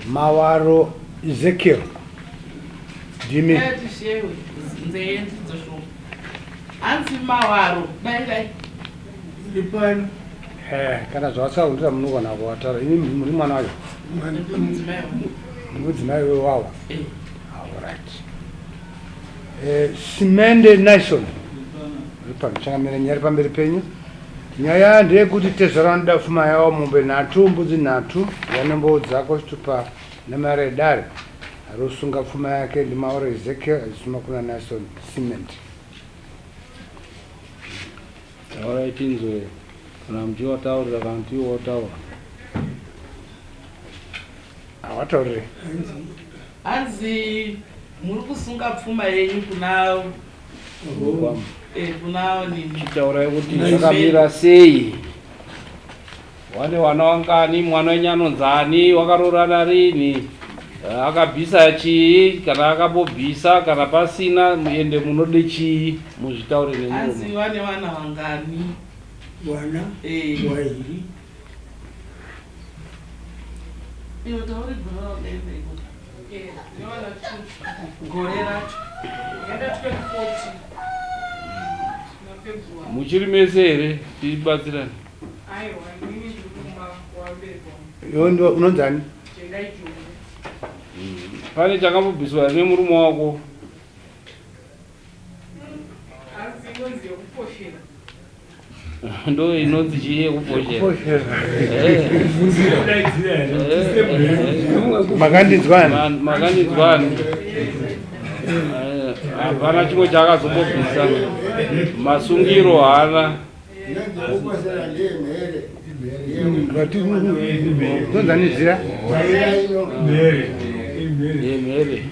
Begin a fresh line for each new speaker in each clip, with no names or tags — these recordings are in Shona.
Mawaro Ezekiel ndimi.
Tishewe nzeye ndidzo shoma. Hanzi mawaro dai dai.
Ndipano. Eh, kana zvawasahundira munogona kuwataura. Imi muri mwana wayo. Mudzimai wewawa. Eh. All right. Eh, Simende Nison. Ripano changamire nyaya iri pamberi penyu. Nyaya ndeyekuti tezvara vanoda pfuma yavo mombe nhatu mbudzi nhatu yanomboudza chitupa nemari yedare arosunga pfuma yake ndiMauro Ezekiel achisuma kuna Nison Cement.
Taurai tinzwe kana muchiwataurira kana kuti iwe wotaura.
Hawataurire.
Hanzi muri kusunga pfuma yenyu kuna eh, kuna nini?
Chitaurai kuti zvakamira sei? Wane wana wangani? Mwana wenyu anonzani? Wakaroorana rini? Akabvisa chii kana akambobvisa kana pasina ende munode chii muzvitaure nemuromo.
Hanzi wane wana wangani?
Wana
Eh.
wairi.
Iwe tauri gore raudaenda ikoko. Gore racho.
Yenda 2014. Na February.
Muchiri mese here tibatsirane?
Aiwa, inini ndiri kumba kuwamberi kwangu.
Iwe ndiwe unonzani?
Tendai Jongwe.
Pane chakambobviswa here nemurume wako?
Hanzi inonzi yekuposhera.
Ndo inonzi chii yekuposhera?
Makandinzwani?
Makandinzwani? Hapana chimwe chaakazombobvisa. Masungiro haana.
Ndonzani zira?
Yemhere.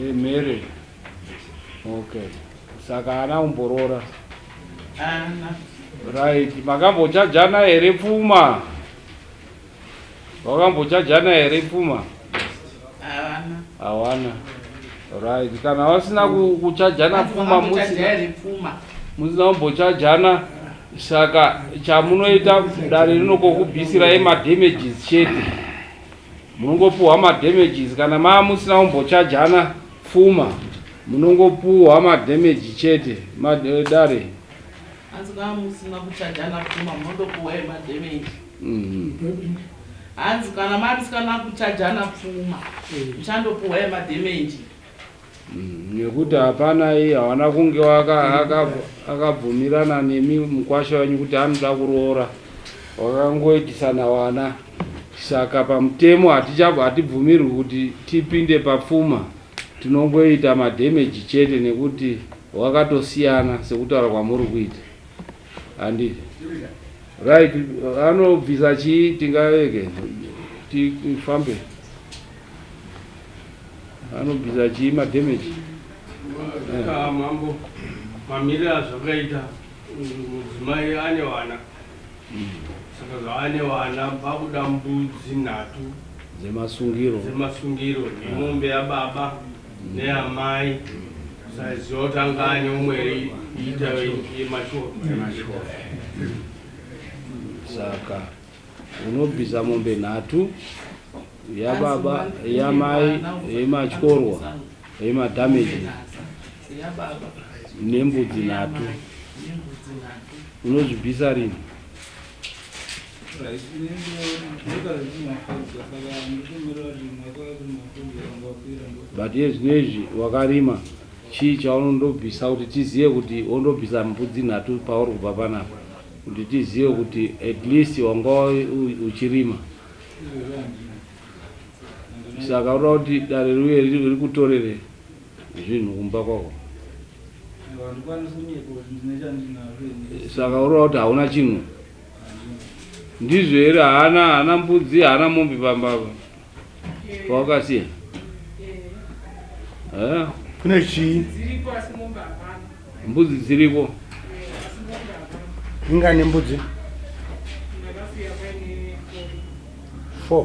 Yemhere. Okay. Saka haana kumboroora.
Haana.
Right. Makambochajana here pfuma? Wakambochajana here pfuma?
Hawana.
Hawana. Right. Kana vasina kuchajana pfuma
Makambochaja
musina
here pfuma?
Musina kumbochajana saka chamunoita dare rinokokubisirai madamages chete. Munongopuhwa madamages kana maa musina kumbochajana pfuma munongopuhwa madamage chete dare.
Hanzi kana musina kuchajana pfuma munondopuhwa madamage. Hanzi kana mamusina kuchajana pfuma muchandopuhwa madamage.
Nekuti hapana iye hawana kunge akabvumirana nemi mukwasha wenyu kuti anoda kuroora, wakangoitisana wana, saka pamutemo hatibvumirwi kuti tipinde papfuma, tinongoita madhemeji chete nekuti wakatosiyana sekutaura kwamuri kuita, handiti? Right, anobvisa chii tingaveke tifambe. Anobvisa chii madamage?
Ah, mambo mamiriro azvakaita mudzimai ane vana saka zvaane vana pakuda mbudzi nhatu
dzemasungiro
dzemasungiro nemombe yababa neyamai saiziva kuti anga ane umwe ita yemashoro.
Saka unobvisa mombe nhatu yababa yamai yematyorwa yemadamage nembudzi nhatu unozvibvisa rini? But iye zvino izvi wakarima chii chaunondobvisa kuti tizive kuti wondobvisa mbudzi nhatu pauri kubva panapa kuti tizive kuti at least wanga uchirima. Saka unoda kuti dare riuye rikutorere zvinhu kumba kwako? Saka unoda kuti hauna chinhu ndizvo here? Haana haana mbudzi haana mombe pamba apa pawakasiya? Eh?
Kune chii?
Mbudzi dziriko.
Ingani mbudzi? 4.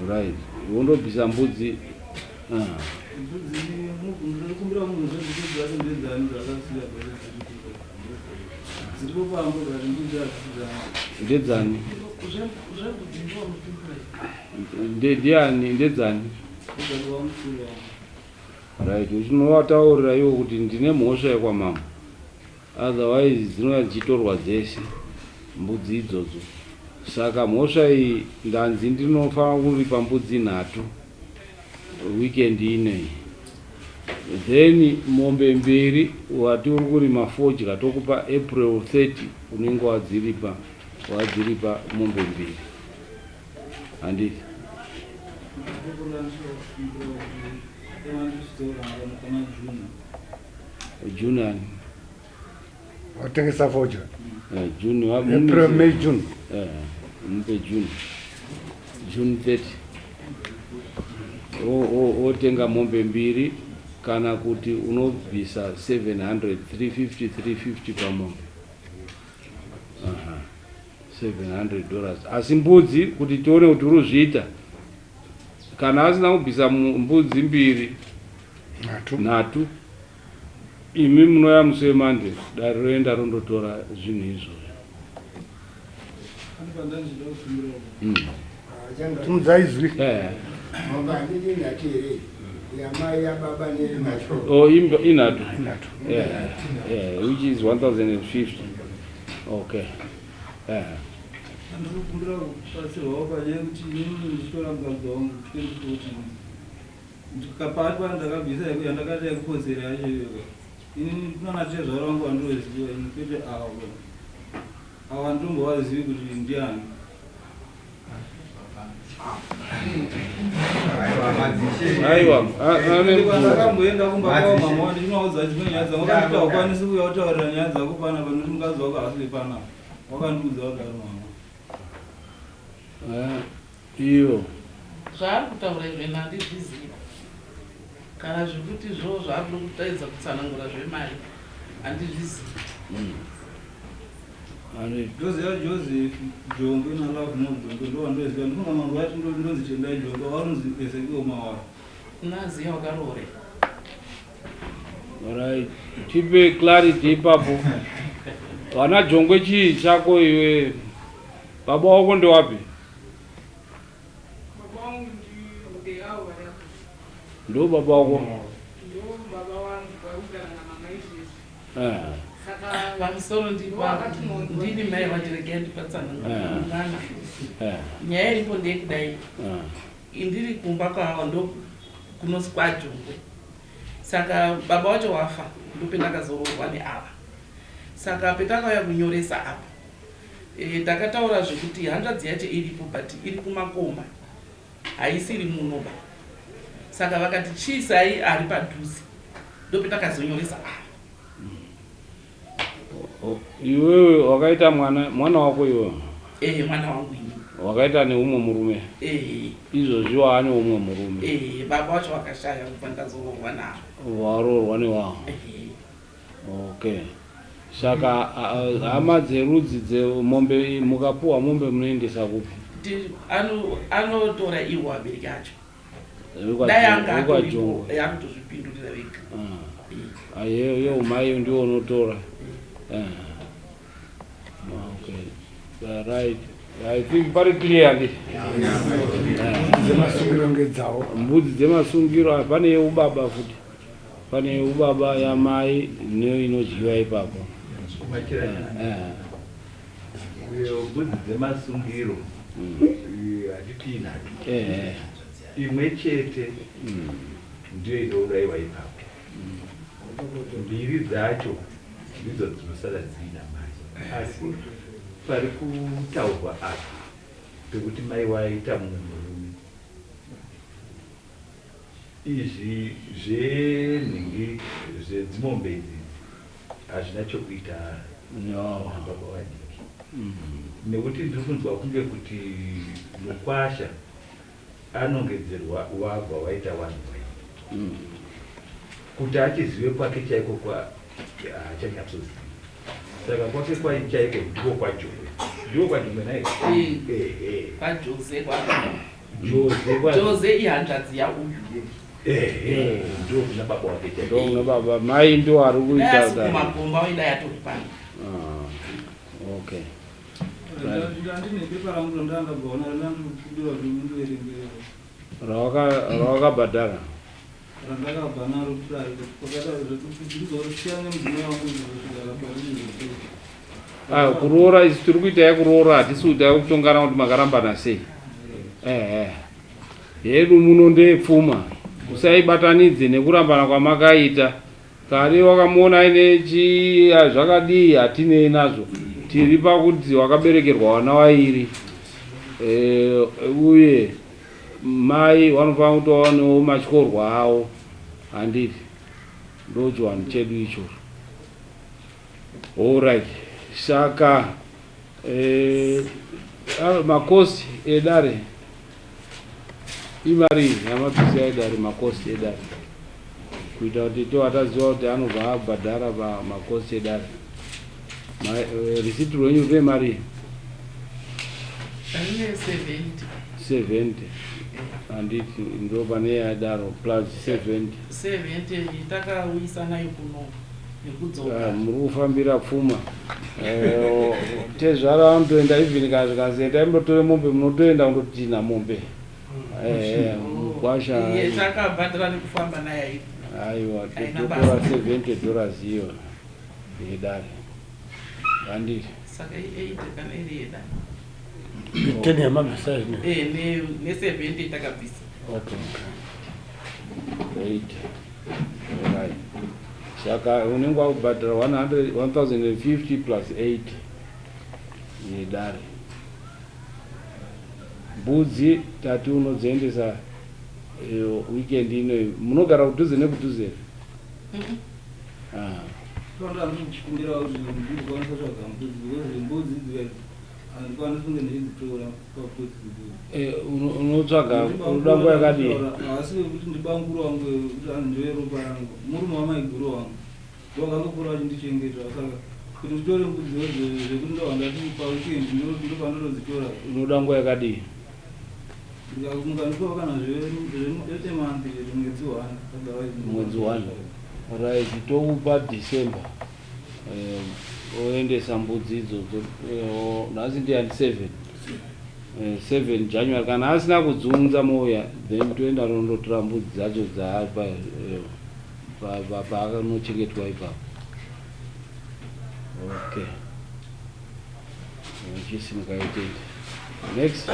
Right. Wondobvisa mbudzi.
Dziripo pambo but mbudzi hadzisi dzangu.
Ndedzani?
Zvembudzi ndonopindura.
Ndiani ndedzani?
Ndedzababa mukuru wangu.
Right, uchinovataurira iwo kuti ndine mhosva yekwamambo. Otherwise dzinouya dzichitorwa dzese mbudzi idzodzo. Saka mhosva iyi ndanzi ndinofanira kuripa mbudzi nhatu weekend ineyi. Then mombe mbiri wati uri kurima fodya tokupa April 30 unenge wadziripa wadziripa mombe mbiri. Handiti? June ani?
Watengesa fodya.
Eh, June wa
April, May, June.
Eh, mupe June. June 30. Otenga mombe mbiri kana kuti unobvisa 700 350 350 pamombe. Aha. 700 dollars. Asi mbudzi kuti tione kuti uri kuzviita kana asina kubvisa mbudzi mbiri
Nhatu.
Nhatu. Imi munouya musi weMonday dare roenda rondotora zvinhu izvozvo.
Pane pandandichida kukumbira.
Simudza izwi.
Eh.
Mombe handiti nhatu here? Yamai yababa neyemacho.
Oh, inhatu.
Nhatu.
Yeah, which is 1050. Okay. Yeah.
Ndiri kukumbira kubatsirwawo panyaya yekuti inini ndichitora mukadzi wangu 2014. Ndikapatwa ndakabvisa yandakati yekukodzera yacho iyoyo. Inini kunana tezvara vangu vandinoziva ini kwete avo. Ava handitombovazivi kuti ndiani.
Aiwa, ane mubvunzo.
Ndakamboenda kumba kwavo mama wangu ndichinovaudza dzimwe nyaya dzangu vakanditi haukwanisi kuuya kutaurira nyaya dzako panapa nekuti mukadzi wako haasi wepanapa. Wakandiudza kudaro mama.
Eh, iyo.
Zvaari kutaura izvo ini handizvizivi. Kana zvekuti zvo zvaari kuda kutaidza kutsanangura zvemari handizvizivi.
Ndoziva Joseph Jongwe naLovemore Jongwe ndovandoziva ndifunga mambo vati ndonzi Tendai Jongwe varunzi Ezekiel Mawara.
Naziya wakaroora here?
Alright, tipe clarity ipapo. Vana Jongwe chii chako iwe? Baba wako ndewapi?
Baba wangu ndeavo vari apo.
Ndo baba wako?
Ndo baba wangu vari kugara namama izvezvi.
Eh.
Saka
Pamusoro
Ndo akatinonzwa.
ndini mai vati regai ndipatsanangure mwana. Nyaya iripo ndeyekudai. Indiri kumba kwavo ndo kunozi kwaJongwe. Saka baba wacho wafa ndopendakazoroorwa neava. Saka petakauya kunyoresa apa e, takataura zvekuti hanzvadzi yacho iripo but iri kumakomba haisiri munoba. Saka vakati chiisai ari padhuze ndopetakazonyoresa apa.
Iwewe wakaita mwana mwana wako iwewe?
Eh, mwana wangu ini.
Wakaita neumwe murume?
Eh.
Izvozvi waane umwe murume?
Eh, baba wacho wakashaya kubva ndazoroorwa navo.
Waroorwa newawo?
Eh.
Okay. Saka hama dzerudzi dzemombe mukapuwa mombe munoendesa kupi?
Anotora iwo abereki acho. Dai anga atoripo akutozvipindurira vega.
Aye, yo mai ndiwo unotora. Okay. Right. I think pari clear ndi.
Dzemasungiro ngedzawo.
Mbudzi dzemasungiro pane yeubaba futi. Pane yeubaba yamai neinodyiwa ipapo.
Mbudzi dzemasungiro handiti inhatu. Imwe chete ndiyo inourayiwa ipapo. Mbiri dzacho ndidzo dzinosara dziina mai. Asi pari kutaurwa apa pekuti mai waita mumwe murume. Izvi zvenhingi zvedzimombe idzi hazvina chokuita nababa vadiki. Nekuti ndiri kunzwa kunge kuti mukwasha anongedzerwa wabva waita wanhu wai. Kuti achizive kwake chaiko kwa haachanyatsozivi. Saka kwake kwai chaiko ndiko kwaJongwe. Ndiko kwaJongwe nhai? Ehe.
KwaJose kwa.
Jose kwa.
Jose ihanzvadzi yauyu.
Ehe. Ndiko kuna baba wake chaiko.
Ndiko kuna baba mai ndiwo ari
Dai
kuita.
asi kumagomba waidai atori pano.
Ah, okay.
Ndandine pepa rangu randandabvaona randandikumbira kuti mundiverengere.
Rawakabhadhara?
Randakabva naro kudare kwakaita zvekuzosiya nemudzimai wangu kusvika rabariri.
Ah, kuroora isu tiri kuita yekuroora hatisi kuita yekutongana kuti makarambana sei. Ehe. Yedu muno ndeyepfuma. Usaibatanidze nekurambana kwamakaita. Kare wakamuona aine chii zvakadii hatinei nazvo. Tiri pakuti wakaberekerwa wana wairi. E, uye mai wanofanira kuti wawanewo matyorwa awo handiti ndochiwanhu chedu ichocho. Alright saka eh, makosi edare imari yamabvisa edare makosi edare kuita kuti tova taziva kuti anobva abhadhara pamakosi edare eh, risiti rwenyu rine mari 70 handiti ndo pane yadaro plus 70
70 takauyisa nayo kuno
Ah, muri kufambira pfuma eh, tezvara vanotoenda even kana zvikanzi endai munotore mombe munotoenda kundotinha mombe eh, eh, mukwasha aiwa totora 70 dollars iyo yedare vandiri
ten yamabvisa zvino
ne 70 takabvisa
okay 8 right saka unenge wakubhadhara 1050 plus 8 yedare mbudzi tati unodziendesa eh, weekend ino munogara kudhuze nekudhuze here ah.
Handikwanisi kunge ndichidzitora papotsi
eh, unotsvaga unoda nguva yakadii?
Asi kuti ndibanguru wangu kuti andiwe ropa rangu murume wamaiguru wangu ndowakangokura achindichengeta saka kuti nditore mbudzi zvekuti ndobva ndati paweekend ndopandinodzitora.
Unoda nguva yakadii?
Mukandipawo kana zvemonth chete mwedzi one otherwise
mwedzi one right tokupa December Eh, oendesa mbudzi idzodzo eh, nhasi ndiyani 7 7 eh, January kana asina kudziunza mouya then toenda rondotora mbudzi dzacho dzaapa paanochengetwa ipapo okay chisimuka itende next